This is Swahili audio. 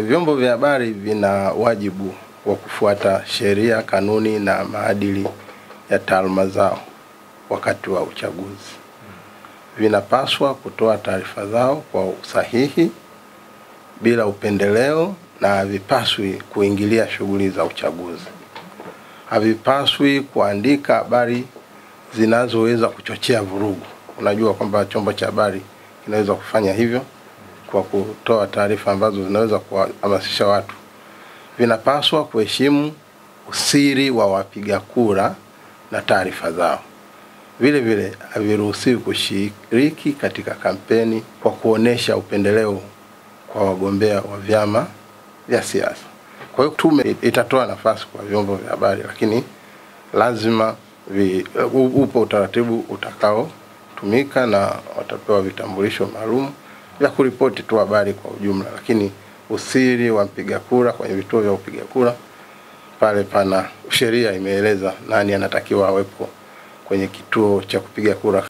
Vyombo vya habari vina wajibu wa kufuata sheria, kanuni na maadili ya taaluma zao wakati wa uchaguzi. Vinapaswa kutoa taarifa zao kwa usahihi bila upendeleo na havipaswi kuingilia shughuli za uchaguzi. Havipaswi kuandika habari zinazoweza kuchochea vurugu. Unajua kwamba chombo cha habari kinaweza kufanya hivyo kwa kutoa taarifa ambazo zinaweza kuhamasisha watu. Vinapaswa kuheshimu usiri wa wapiga kura na taarifa zao. Vile vile haviruhusiwi kushiriki katika kampeni kwa kuonesha upendeleo kwa wagombea wa vyama vya siasa. Kwa hiyo tume itatoa nafasi kwa vyombo vya habari, lakini lazima upo utaratibu utakao tumika na watapewa vitambulisho maalum vya kuripoti tu habari kwa ujumla, lakini usiri wa mpiga kura kwenye vituo vya kupiga kura pale pana sheria imeeleza nani anatakiwa awepo kwenye kituo cha kupiga kura.